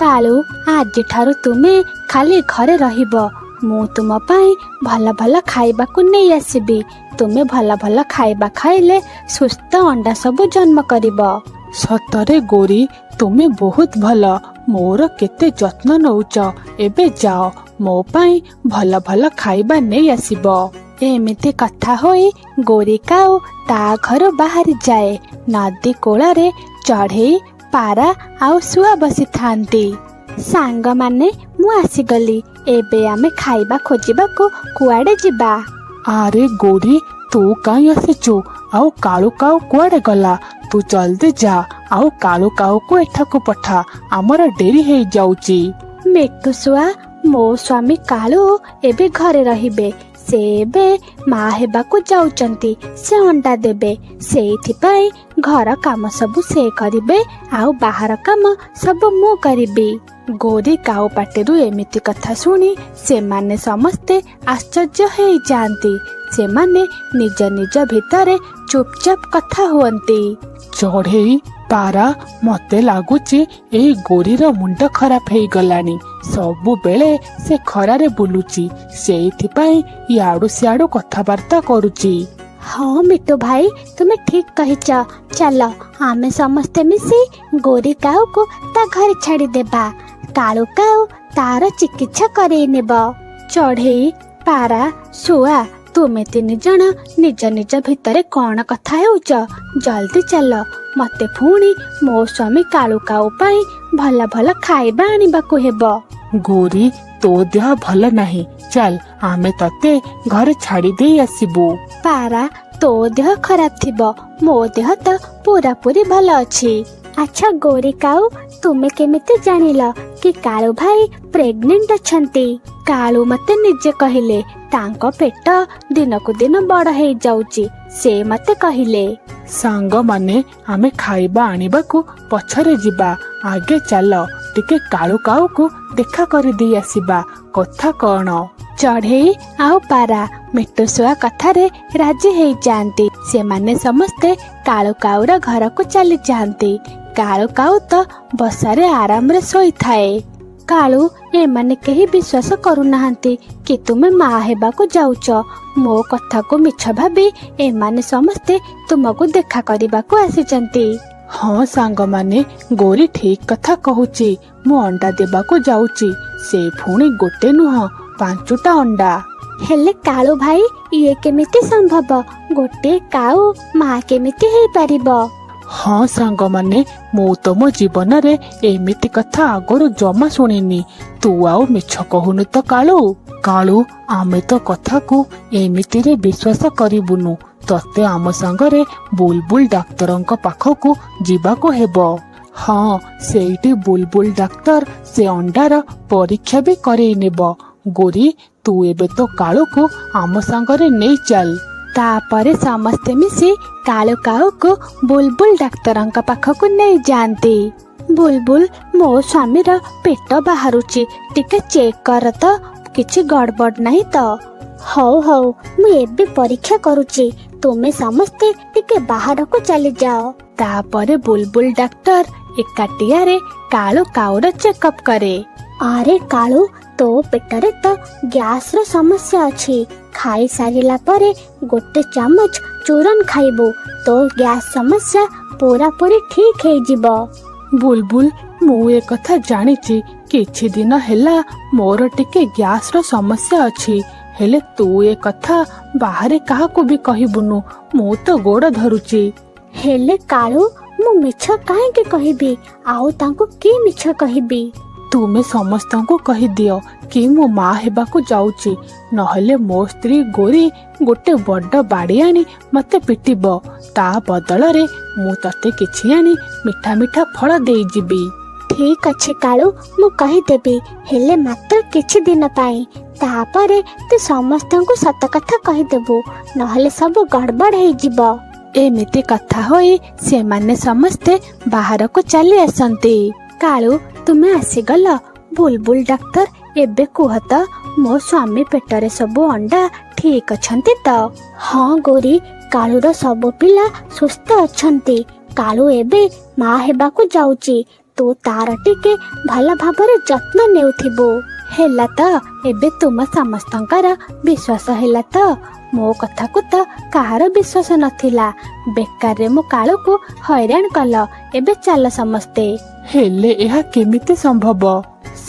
କାଳୁ, ଆଜିଠାରୁ ତୁମେ ଖାଲି ଘରେ ରହିବ। ମୁଁ ତୁମ ପାଇଁ ଭଲ ଭଲ ଖାଇବାକୁ ନେଇ ଆସିବି। ତୁମେ ଭଲ ଭଲ ଖାଇବା ଖାଇଲେ ସୁସ୍ଥ ଅଣ୍ଡା ସବୁ ଜନ୍ମ କରିବ। ସତରେ ଗୋରୀ, ତୁମେ ବହୁତ ଭଲ। ମୋର କେତେ ଯତ୍ନ ନଉଚ। ଏବେ ଯାଅ, ମୋ ପାଇଁ ଭଲ ଭଲ ଖାଇବା ନେଇ ଆସିବ। ଏମିତି କଥା ହୋଇ ଗୋରୀ କାଉ ତା ଘରୁ ବାହାରି ଯାଏ। ନଦୀ କୂଳରେ ଚଢ଼େଇ, ପାରା ଆଉ ଶୁଆ ବସିଥାନ୍ତି। ସାଙ୍ଗମାନେ, ମୁଁ ଆସିଗଲି। ଏବେ ଆମେ ଖାଇବା ଖୋଜିବାକୁ କୁଆଡ଼େ ଯିବା? ଆରେ ଗୋରୀ, ତୁ କାଇଁ ଆସିଛୁ? ଆଉ କାଳୁ କାଉ କୁଆଡେ ଗଲା? ତୁ ଜଲ୍ଦି ଯା ଆଉ କାଳୁ କାଉକୁ ଏଠାକୁ ପଠା, ଆମର ଡେରି ହେଇଯାଉଛି। ମିଟୁ ଶୁଆ, ମୋ ସ୍ୱାମୀ କାଳୁ ଏବେ ଘରେ ରହିବେ। ସେ ଏବେ ମା ହେବାକୁ ଯାଉଛନ୍ତି, ସେ ଅଣ୍ଡା ଦେବେ। ସେଇଥିପାଇଁ ଘର କାମ ସବୁ ସେ କରିବେ ଆଉ ବାହାର କାମ ସବୁ ମୁଁ କରିବି। ଗୋରୀ କାଉ ପାଟିରୁ ଏମିତି କଥା ଶୁଣି ସେମାନେ ସମସ୍ତେ ଆଶ୍ଚର୍ଯ୍ୟ ହେଇଯାଆନ୍ତି। ସେମାନେ ନିଜ ନିଜ ଭିତରେ ଚୁପଚାପ କଥା ହୁଅନ୍ତି। ଚଢ଼େଇ, ପାରା, ମତେ ଲାଗୁଛି ଏଇ ଗୋରୀର ମୁଣ୍ଡ ଖରାପ ହେଇଗଲାଣି। ସବୁବେଳେ ସେ ଖରାରେ ବୁଲୁଛି, ସେଇଥିପାଇଁ ଇଆଡୁ ସିଆଡୁ କଥାବାର୍ତ୍ତା କରୁଛି। ହଁ ମିଟୁ ଭାଇ, ତୁମେ ଠିକ କହିଛ। ଚାଲ, ଆମେ ସମସ୍ତେ ମିଶି ଗୋରୀ କାଉକୁ ତା ଘରେ ଛାଡ଼ିଦେବା। କାଳୁ କାଉ ତାର ଚିକିତ୍ସା କରେଇ ନେବ। ଚଢ଼େଇ, ପାରା, ଶୁଆ, ତୁମେ 3 ଜଣ ନିଜ ନିଜ ଭିତରେ କଣ କଥା ହେଉଛ? ଜଲ୍ଦି ଚାଲ, ମତେ ପୁଣି ମୋ ସ୍ୱାମୀ କାଳୁ କାଉ ପାଇଁ ଭଲ ଭଲ ଖାଇବା ଆଣିବାକୁ ହେବ। ଗୋରୀ, ତୋ ଦେହ ଭଲ ନାହିଁ, ଚାଲ ଆମେ ତତେ ଘରେ ଛାଡି ଦେଇ ଆସିବୁ। ପାରା, ତୋ ଦେହ ଖରାପ ଥିବ, ମୋ ଦେହ ତ ପୁରାପୁରି ଭଲ ଅଛି। ଆଚ୍ଛା ଗୋରୀ କାଉ, ତୁମେ କେମିତି ଜାଣିଲ କି କାଳୁ ଭାଇ ପ୍ରେଗନେଣ୍ଟ ଅଛନ୍ତି? କାଳୁ ମତେ ନିଜେ କହିଲେ। ତାଙ୍କ ପେଟ ଦିନକୁ ଦିନ ବଡ ହେଇଯାଉଛି, ସେ ମତେ କହିଲେ। ସାଙ୍ଗମାନେ, ଆମେ ଖାଇବା ଆଣିବାକୁ ପଛରେ ଯିବା। ଆଗେ ଚାଲ ଟିକେ କାଳୁ କାଉକୁ ଦେଖା କରିଦେଇ ଆସିବା। କଥା କଣ? ଚଢ଼େଇ ଆଉ ପାରା ମିଟୁ ଶୁଆ କଥାରେ ରାଜି ହେଇଯାଆନ୍ତି। ସେମାନେ ସମସ୍ତେ କାଳୁ କାଉର ଘରକୁ ଚାଲିଯାଆନ୍ତି। କାଳୁ କାଉ ତ ବସାରେ ଆରାମରେ ଶୋଇଥାଏ। କାଳୁ, ଏମାନେ କେହି ବିଶ୍ୱାସ କରୁନାହାନ୍ତି କି ତୁମେ ମା ହେବାକୁ ଯାଉଛ। ମୋ କଥାକୁ ମିଛ ଭାବି ଏମାନେ ସମସ୍ତେ ତୁମକୁ ଦେଖା କରିବାକୁ ଆସିଛନ୍ତି। ହଁ ସାଙ୍ଗମାନେ, ଗୋରୀ ଠିକ କଥା କହୁଛି। ମୁଁ ଅଣ୍ଡା ଦେବାକୁ ଯାଉଛି, ସେ ପୁଣି ଗୋଟେ ନୁହଁ, 5ଟା ଅଣ୍ଡା। ହେଲେ କାଳୁ ଭାଇ, ଇଏ କେମିତି ସମ୍ଭବ? ଗୋଟେ କାଉ ମା କେମିତି ହେଇପାରିବ? ହଁ ସାଙ୍ଗମାନେ, ମୁଁ ତ ମୋ ଜୀବନରେ ଏମିତି କଥା ଆଗରୁ ଜମା ଶୁଣିନି। ତୁ ଆଉ ମିଛ କହୁନୁ ତ କାଳୁ? କାଳୁ, ଆମେ ତ କଥାକୁ ଏମିତିରେ ବିଶ୍ୱାସ କରିବୁନୁ। ତତେ ଆମ ସାଙ୍ଗରେ ବୁଲବୁଲ ଡାକ୍ତରଙ୍କ ପାଖକୁ ଯିବାକୁ ହେବ। ହଁ, ସେଇଠି ବୁଲବୁଲ ଡାକ୍ତର ସେ ଅଣ୍ଡାର ପରୀକ୍ଷା ବି କରେଇ ନେବ। ଗୋରୀ, ତୁ ଏବେ ତୋ କାଳୁକୁ ଆମ ସାଙ୍ଗରେ ନେଇ ଚାଲ। ତାପରେ ସମସ୍ତେ ମିଶି କାଳୁ କାଉକୁ ବୁଲବୁଲ ଡାକ୍ତରଙ୍କ ପାଖକୁ ନେଇଯାଆନ୍ତି। ବୁଲବୁଲ, ମୋ ସ୍ୱାମୀର ପେଟ ବାହାରୁଛି, ଟିକେ ଚେକ୍ କର ତ, କିଛି ଗଡ଼ବଡ଼ ନାହିଁ ତ? ହଉ ହଉ, ମୁଁ ଏବେ ପରୀକ୍ଷା କରୁଛି। ତୁମେ ସମସ୍ତେ ଟିକେ ବାହାରକୁ ଚାଲିଯାଅ। ତାପରେ ବୁଲବୁଲ ଡାକ୍ତର ଏକାଟିଆରେ କାଳୁ କାଉର ଚେକଅପ୍ କରେ। ଆରେ କାଳୁ, ତୋ ପେଟରେ ତ ଗ୍ୟାସର ସମସ୍ୟା ଅଛି। ଖାଇସାରିଲା ପରେ ଗୋଟେ ଚାମଚ ଚୂରନ ଖାଇବୁ, ତୋ ଗ୍ୟାସ ସମସ୍ୟା ପୁରାପୁରି ଠିକ ହେଇଯିବ। ବୁଲବୁଲ, ମୁଁ ଏ କଥା ଜାଣିଛି। କିଛି ଦିନ ହେଲା ମୋର ଟିକେ ଗ୍ୟାସର ସମସ୍ୟା ଅଛି। ହେଲେ ତୁ ଏ କଥା ବାହାରେ କାହାକୁ ବି କହିବୁନୁ, ମୁଁ ତ ଗୋଡ଼ ଧରୁଛି। ହେଲେ କାଳୁ, ମୁଁ ମିଛ କାହିଁକି କହିବି? ଆଉ ତାଙ୍କୁ କି ମିଛ କହିବି? ତୁମେ ସମସ୍ତଙ୍କୁ କହିଦିଅ କି ମୁଁ ମା ହେବାକୁ ଯାଉଛି, ନହେଲେ ମୋ ସ୍ତ୍ରୀ ଗୋରୀ ଗୋଟେ ବଡ ବାଡ଼ି ଆଣି ମତେ ପିଟିବ। ତା ବଦଳରେ ମୁଁ ତତେ କିଛି ଆଣି ମିଠା ମିଠା ଫଳ ଦେଇଯିବି। ଠିକ ଅଛି କାଳୁ, ମୁଁ କହିଦେବି, ହେଲେ ମାତ୍ର କିଛି ଦିନ ପାଇଁ। ତାପରେ ତୁ ସମସ୍ତଙ୍କୁ ସତ କଥା କହିଦେବୁ, ନହେଲେ ସବୁ ଗଡ଼ବଡ଼ ହେଇଯିବ। ଏମିତି କଥା ହୋଇ ସେମାନେ ସମସ୍ତେ ବାହାରକୁ ଚାଲି ଆସନ୍ତି। କାଳୁ, ତୁମେ ଆସିଗଲ। ବୁଲବୁଲ ଡାକ୍ତର, ଏବେ କୁହ ତ, ମୋ ସ୍ୱାମୀ ପେଟରେ ସବୁ ଅଣ୍ଡା ଠିକ ଅଛନ୍ତି ତ? ହଁ ଗୋରୀ, କାଳୁର ସବୁ ପିଲା ସୁସ୍ଥ ଅଛନ୍ତି। କାଳୁ ଏବେ ମା ହେବାକୁ ଯାଉଛି। ତୁ ତାର ଟିକେ ଭଲ ଭାବରେ ଯତ୍ନ ନେଉଥିବୁ। ହେଲା ତ, ଏବେ ତୁମ ସମସ୍ତଙ୍କର ବିଶ୍ୱାସ ହେଲା ତ? ମୋ କଥାକୁ ତ କାହାର ବିଶ୍ୱାସ ନଥିଲା। ବେକାରରେ ମୋ କାଳୁକୁ ହଇରାଣ କଲ। ଏବେ ଚାଲ ସମସ୍ତେ। ହେଲେ ଏହା କେମିତି ସମ୍ଭବ?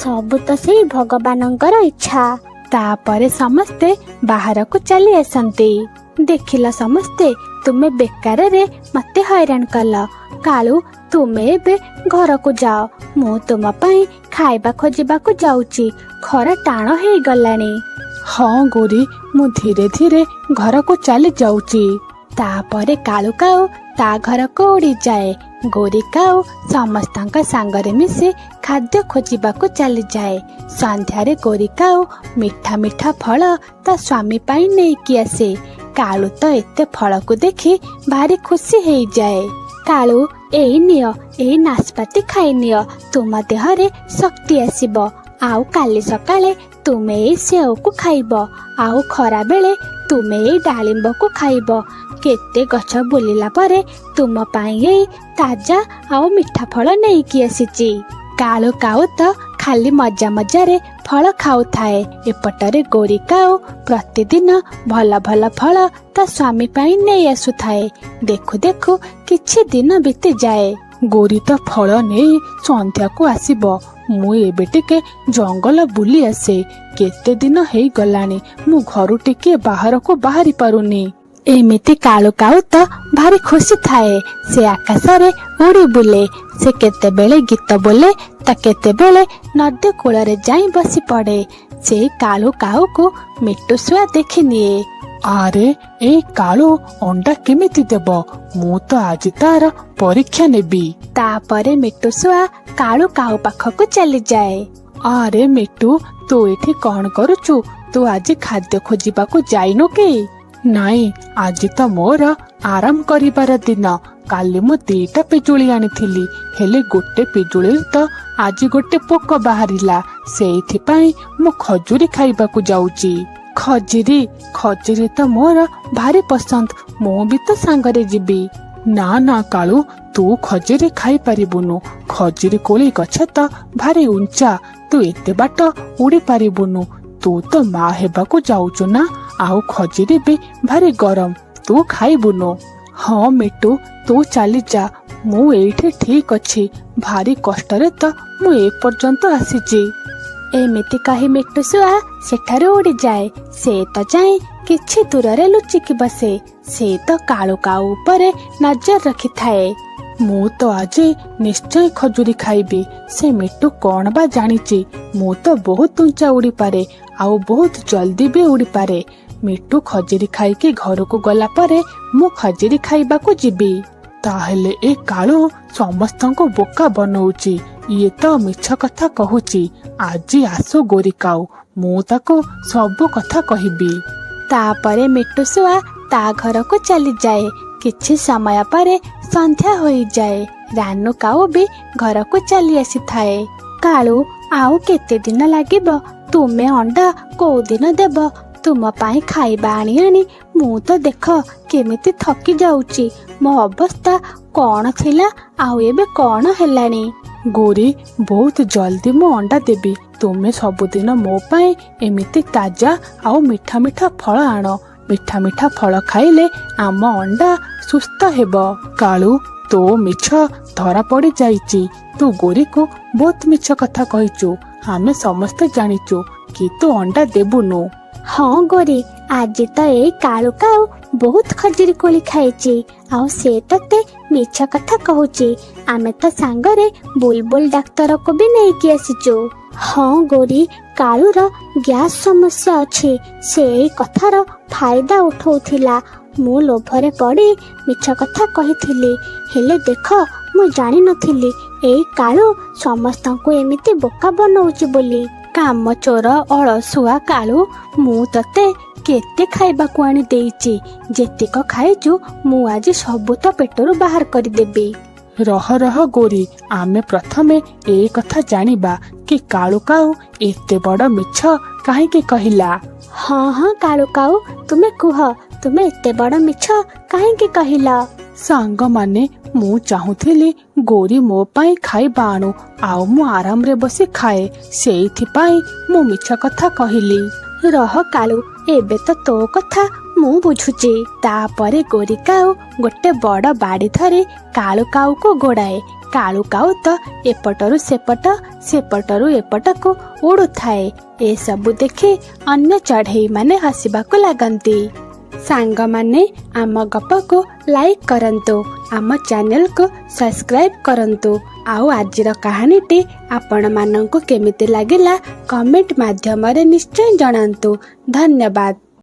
ସବୁ ତ ସେଇ ଭଗବାନଙ୍କର ଇଚ୍ଛା। ତାପରେ ସମସ୍ତେ ବାହାରକୁ ଚାଲି ଆସନ୍ତି। ଦେଖିଲ ସମସ୍ତେ, ତୁମେ ବେକାରରେ ମତେ ହଇରାଣ କଲ। କାଳୁ, ତୁମେ ଏବେ ଘରକୁ ଯାଅ, ମୁଁ ତୁମ ପାଇଁ ଖାଇବା ଖୋଜିବାକୁ ଯାଉଛି। ଖରା ଟାଣ ହେଇଗଲାଣି। ହଁ ଗୋରୀ, ମୁଁ ଧୀରେ ଧୀରେ ଘରକୁ ଚାଲି ଯାଉଛି। ତାପରେ କାଳୁ କାଉ ତା ଘରକୁ ଉଡ଼ିଯାଏ। ଗୋରୀ କାଉ ସମସ୍ତଙ୍କ ସାଙ୍ଗରେ ମିଶି ଖାଦ୍ୟ ଖୋଜିବାକୁ ଚାଲିଯାଏ। ସନ୍ଧ୍ୟାରେ ଗୋରୀ କାଉ ମିଠା ମିଠା ଫଳ ତା ସ୍ୱାମୀ ପାଇଁ ନେଇକି ଆସେ। କାଳୁ ତ ଏତେ ଫଳକୁ ଦେଖି ଭାରି ଖୁସି ହେଇଯାଏ। କାଳୁ, ଏଇ ନିଅ, ଏଇ ନାସପାତି ଖାଇନିଅ, ତୁମ ଦେହରେ ଶକ୍ତି ଆସିବ। ଆଉ କାଲି ସକାଳେ ତୁମେ ଏଇ ସେଓକୁ ଖାଇବ, ଆଉ ଖରାବେଳେ ତୁମେ ଏଇ ଡାଳିମ୍ବକୁ ଖାଇବ। କେତେ ଗଛ ବୁଲିଲା ପରେ ତୁମ ପାଇଁ ଏଇ ତାଜା ଆଉ ମିଠା ଫଳ ନେଇକି ଆସିଛି। କାଳୁ କାଉ ତ ଖାଲି ମଜା ମଜାରେ ଫଳ ଖାଉଥାଏ। ଏପଟରେ ଗୋରୀ କାଉ ପ୍ରତିଦିନ ଭଲ ଭଲ ଫଳ ତା ସ୍ୱାମୀ ପାଇଁ ନେଇ ଆସୁଥାଏ। ଦେଖୁ ଦେଖୁ କିଛି ଦିନ ବିତିଯାଏ। ଗୋରୀ ତ ଫଳ ନେଇ ସନ୍ଧ୍ୟାକୁ ଆସିବ। ମୁଁ ଏବେ ଟିକେ ଜଙ୍ଗଲ ବୁଲି ଆସେ। କେତେ ଦିନ ହେଇଗଲାଣି ମୁଁ ଘରୁ ଟିକେ ବାହାରକୁ ବାହାରି ପାରୁନି। ଏମିତି କାଳୁ କାଉ ତ ଭାରି ଖୁସି ଥାଏ। ସେ ଆକାଶରେ ଉଡ଼ି ବୁଲେ। ସେ କେତେବେଳେ ଗୀତ ବୋଲେ ତ କେତେବେଳେ ନଦୀ କୂଳରେ ଯାଇ ବସି ପଡେ। ସେଇ କାଳୁ କାଉକୁ ମିଟୁ ଶୁଆ ଦେଖିନିଏ। ଆରେ, ଏଇ କାଳୁ ଅଣ୍ଡା କେମିତି ଦେବ? ମୁଁ ତ ଆଜି ତାର ପରୀକ୍ଷା ନେବି। ତାପରେ ମିଟୁ ଶୁଆ କାଳୁ କାଉ ପାଖକୁ ଚାଲିଯାଏ। ଆରେ ମିଟୁ, ତୁ ଏଠି କଣ କରୁଛୁ? ତୁ ଆଜି ଖାଦ୍ୟ ଖୋଜିବାକୁ ଯାଇନୁ କି? ନାଇଁ, ଆଜି ତ ମୋର ଆରାମ କରିବାର ଦିନ। କାଲି ମୁଁ 2ଟା ପିଜୁଳି ଆଣିଥିଲି, ହେଲେ ଗୋଟେ ପିଜୁଳିରେ ତ ଆଜି ଗୋଟେ ପୋକ ବାହାରିଲା। ସେଇଥିପାଇଁ ମୁଁ ଖଜୁରୀ ଖାଇବାକୁ ଯାଉଛି। ଖଜୁରୀ? ଖଜୁରୀ ତ ମୋର ଭାରି ପସନ୍ଦ। ମୁଁ ବି ତ ସାଙ୍ଗରେ ଯିବି। ନା ନା କାଳୁ, ତୁ ଖଜୁରୀ ଖାଇପାରିବୁନୁ। ଖଜୁରୀ କୋଳି ଗଛ ତ ଭାରି ଉଞ୍ଚା, ତୁ ଏତେ ବାଟ ଉଡ଼ି ପାରିବୁନୁ। ତୁ ତ ମା ହେବାକୁ ଯାଉଛୁ ନା, ଆଉ ଖଜୁରୀ ବି ଭାରି ଗରମ, ତୁ ଖାଇବୁନୁ। ହଁ ମିଟୁ, ତୁ ଚାଲିଯା, ମୁଁ ଏଇଠି ଠିକ ଅଛି। ଭାରି କଷ୍ଟରେ ତ ମୁଁ ଏ ପର୍ଯ୍ୟନ୍ତ ଆସିଛି। ଏମିତି କହି ମିଟୁ ଶୁଆ ସେଠାରୁ ଉଡ଼ିଯାଏ। ସେ ତ ଯାଇ କିଛି ଦୂରରେ ଲୁଚିକି ବସେ। ସେ ତ କାଳୁ କାଉ ଉପରେ ନଜର ରଖିଥାଏ। ମୁଁ ତ ଆଜି ନିଶ୍ଚୟ ଖଜୁରୀ ଖାଇବି। ସେ ମିଟୁ କଣ ବା ଜାଣିଛି? ମୁଁ ତ ବହୁତ ଉଞ୍ଚା ଉଡ଼ିପାରେ ଆଉ ବହୁତ ଜଲ୍ଦି ବି ଉଡ଼ିପାରେ। ମିଟୁ ଖଜୁରୀ ଖାଇକି ଘରକୁ ଗଲା ପରେ ମୁଁ ଖଜୁରୀ ଖାଇବାକୁ ଯିବି। ତାହେଲେ ଏ କାଳୁ ସମସ୍ତଙ୍କୁ ବୋକା ବନଉଛି। ଇଏ ତ ମିଛ କଥା କହୁଛି। ଆଜି ଆସୁ ଗୋରୀ କାଉ, ମୁଁ ତାକୁ ସବୁ କଥା କହିବି। ତାପରେ ମିଟୁ ଶୁଆ ତା ଘରକୁ ଚାଲିଯାଏ। କିଛି ସମୟ ପରେ ସନ୍ଧ୍ୟା ହୋଇଯାଏ। ରାନୁ କାଉ ବି ଘରକୁ ଚାଲି ଆସିଥାଏ। କାଳୁ, ଆଉ କେତେ ଦିନ ଲାଗିବ? ତୁମେ ଅଣ୍ଡା କୋଉଦିନ ଦେବ? ତୁମ ପାଇଁ ଖାଇବା ଆଣି ଆଣି ମୁଁ ତ ଦେଖ କେମିତି ଥକି ଯାଉଛି। ମୋ ଅବସ୍ଥା କଣ ଥିଲା ଆଉ ଏବେ କଣ ହେଲାଣି। ଗୋରୀ, ବହୁତ ଜଲ୍ଦି ମୁଁ ଅଣ୍ଡା ଦେବି। ତୁମେ ସବୁଦିନ ମୋ ପାଇଁ ଏମିତି ତାଜା ଆଉ ମିଠା ମିଠା ଫଳ ଆଣ। ମିଠା ମିଠା ଫଳ ଖାଇଲେ ଆମ ଅଣ୍ଡା ସୁସ୍ଥ ହେବ। କାଳୁ, ତୋ ମିଛ ଧରା ପଡି ଯାଇଛି। ତୁ ଗୋରୀକୁ ବହୁତ ମିଛ କଥା କହିଛୁ। ଆମେ ସମସ୍ତେ ଜାଣିଛୁ କି ତୁ ଅଣ୍ଡା ଦେବୁନୁ। ହଁ ଗୋରୀ, ଆଜି ତ ଏଇ କାଳୁ କାଉ ବହୁତ ଖଜୁରୀ କୋଳି ଖାଇଛି, ଆଉ ସେ ତତେ ମିଛ କଥା କହୁଛି। ଆମେ ତ ସାଙ୍ଗରେ ବୁଲବୁଲ ଡାକ୍ତରକୁ ବି ନେଇକି ଆସିଛୁ। ହଁ ଗୋରୀ, କାଳୁର ଗ୍ୟାସ୍ ସମସ୍ୟା ଅଛି। ସେ ଏଇ କଥାର ଫାଇଦା ଉଠଉଥିଲା। ମୁଁ ଲୋଭରେ ପଡ଼ି ମିଛ କଥା କହିଥିଲି। ହେଲେ ଦେଖ, ମୁଁ ଜାଣିନଥିଲି ଏଇ କାଳୁ ସମସ୍ତଙ୍କୁ ଏମିତି ବୋକା ବନଉଛି ବୋଲି। କାମଚୋର ଅଳସୁଆ କାଳୁ, ମୁଁ ତତେ କେତେ ଖାଇବାକୁ ଆଣି ଦେଇଛି। ଯେତିକ ଖାଇଛୁ ମୁଁ ଆଜି ସବୁ ତ ପେଟରୁ ବାହାର କରିଦେବି। ରହ ରହ ଗୋରୀ, ଆମେ ପ୍ରଥମେ ଏ କଥା ଜାଣିବା କି କାଳୁ କାଉ ଏତେ ବଡ ମିଛ କାହିଁକି କହିଲା। ହଁ ହଁ କାଳୁ କାଉ, ତୁମେ କୁହ, ତୁମେ ଏତେ ବଡ ମିଛ କାହିଁକି କହିଲ? ସାଙ୍ଗମାନେ, ମୁଁ ଚାହୁଁଥିଲି ଗୋରି ମୋ ପାଇଁ ଖାଇବା ଆଣୁ, ଆଉ ମୁଁ ଆରାମରେ ବସି ଖାଏ। ସେଇଥିପାଇଁ ମୁଁ ମିଛ କଥା କହିଲି। ରହ କାଳୁ, ଏବେ ତ ତୋ କଥା ମୁଁ ବୁଝୁଛି। ତାପରେ ଗୋରି କାଉ ଗୋଟେ ବଡ ବାଡି ଧରି କାଳୁ କାଉକୁ ଗୋଡାଏ। କାଳୁ କାଉ ତ ଏପଟରୁ ସେପଟ, ସେପଟରୁ ଏପଟକୁ ଉଡୁଥାଏ। ଏସବୁ ଦେଖି ଅନ୍ୟ ଚଢେଇମାନେ ହସିବାକୁ ଲାଗନ୍ତି। ସାଙ୍ଗମାନେ, ଆମ ଗପକୁ ଲାଇକ୍ କରନ୍ତୁ, ଆମ ଚ୍ୟାନେଲକୁ ସବସ୍କ୍ରାଇବ୍ କରନ୍ତୁ, ଆଉ ଆଜିର କାହାଣୀଟି ଆପଣମାନଙ୍କୁ କେମିତି ଲାଗିଲା କମେଣ୍ଟ ମାଧ୍ୟମରେ ନିଶ୍ଚୟ ଜଣାନ୍ତୁ। ଧନ୍ୟବାଦ।